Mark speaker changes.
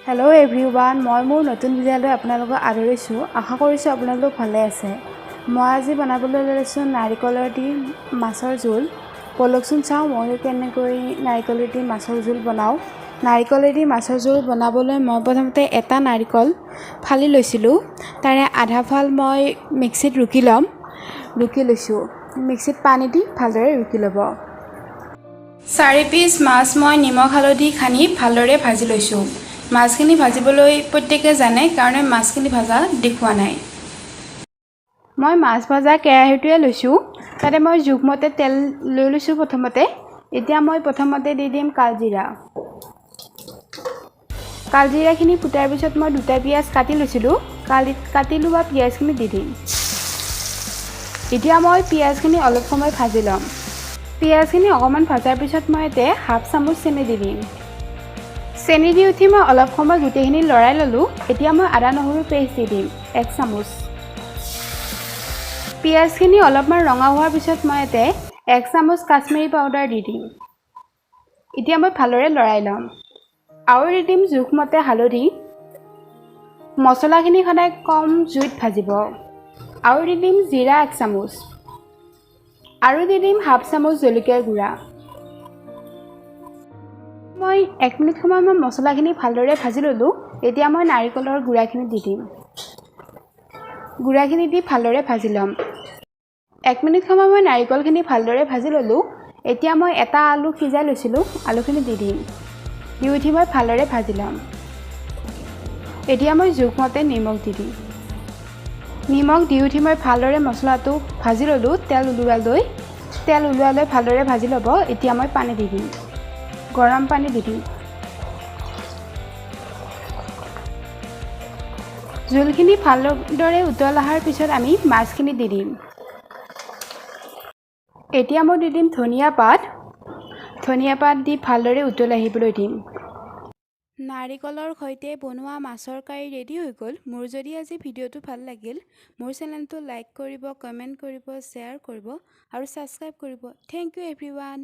Speaker 1: Hello' everyone, মই মোৰ নতুন ভিডিঅ'লৈ আপোনালোকক আদৰিছোঁ। আশা কৰিছোঁ আপোনালোক ভালে আছে। মই আজি বনাবলৈ লৈছোঁ নাৰিকলৰ দি মাছৰ জোল। ব'লকচোন চাওঁ ময়ো কেনেকৈ নাৰিকলৰ দি মাছৰ জোল বনাওঁ। নাৰিকলেদি মাছৰ জোল বনাবলৈ মই প্ৰথমতে এটা নাৰিকল ফালি লৈছিলোঁ। তাৰে আধা ফাল মই মিক্সিত ৰুকি ল'ম। ৰুকি লৈছোঁ। মিক্সিত পানী দি ভালদৰে ৰুকি ল'ব। 4 পিচ মাছ মই নিমখ হালধি সানি ভালদৰে ভাজি লৈছোঁ। মাছখিনি ভাজিবলৈ প্ৰত্যেকে জানে কাৰণে মাছখিনি ভাজা দেখুওৱা নাই। মই মাছ ভজা কেৰাহীটোৱে লৈছোঁ। তাতে মই জোখমতে তেল লৈ লৈছোঁ প্ৰথমতে। এতিয়া মই প্ৰথমতে দি দিম কালজিৰা। কালজিৰাখিনি ফুটাৰ পিছত মই দুটা পিঁয়াজ কাটি লৈছিলোঁ। কাটি লোৱা পিঁয়াজখিনি দি দিম। এতিয়া মই পিঁয়াজখিনি অলপ সময় ভাজি ল'ম। পিঁয়াজখিনি অকণমান ভজাৰ পিছত মই ইয়াতে হাফ চামুচ চেনি দি দিম। চেনি দি উঠি মই অলপ সময় গোটেইখিনি লৰাই ল'লোঁ। এতিয়া মই আদা নহৰু পেষ্ট দি দিম 1 চামুচ। পিঁয়াজখিনি অলপমান ৰঙা হোৱাৰ পিছত মই ইয়াতে 1 চামুচ কাশ্মীৰী পাউডাৰ দি দিম। এতিয়া মই ভালদৰে লৰাই ল'ম আৰু দি দিম জোখমতে হালধি। মছলাখিনি সদায় কম জুইত ভাজিব। আৰু দি দিম জিৰা 1 চামুচ আৰু দি দিম হাফ চামুচ জলকীয়াৰ গুড়া। মই 1 মিনিট সময় মই মছলাখিনি ভালদৰে ভাজি ল'লোঁ। এতিয়া মই নাৰিকলৰ গুড়াখিনি দি দিম। গুড়াখিনি দি ভালদৰে ভাজি ল'ম। 1 মিনিট সময় মই নাৰিকলখিনি ভালদৰে ভাজি ল'লোঁ। এতিয়া মই এটা আলু সিজাই লৈছিলোঁ, আলুখিনি দি দিম। দি উঠি মই ভালদৰে ভাজি ল'ম। এতিয়া মই জোখমতে নিমখ দি দিম। নিমখ দি উঠি মই ভালদৰে মছলাটো ভাজি ল'লোঁ। তেল ওলোৱালৈ ভালদৰে ভাজি ল'ব। এতিয়া মই পানী দি দিম। গৰম পানী দি দিম। জোলখিনি ভালদৰে উতল অহাৰ পিছত আমি মাছখিনি দি দিম। এতিয়া মই দি দিম ধনিয়া পাত। ধনিয়া পাত দি ভালদৰে উতল আহিবলৈ দিম। নাৰিকলৰ সৈতে বনোৱা মাছৰ কাৰী ৰেডি হৈ গ'ল। মোৰ যদি আজি ভিডিঅ'টো ভাল লাগিল, মোৰ চেনেলটো লাইক কৰিব, কমেণ্ট কৰিব, শ্বেয়াৰ কৰিব আৰু ছাবস্ক্ৰাইব কৰিব। Thank you everyone.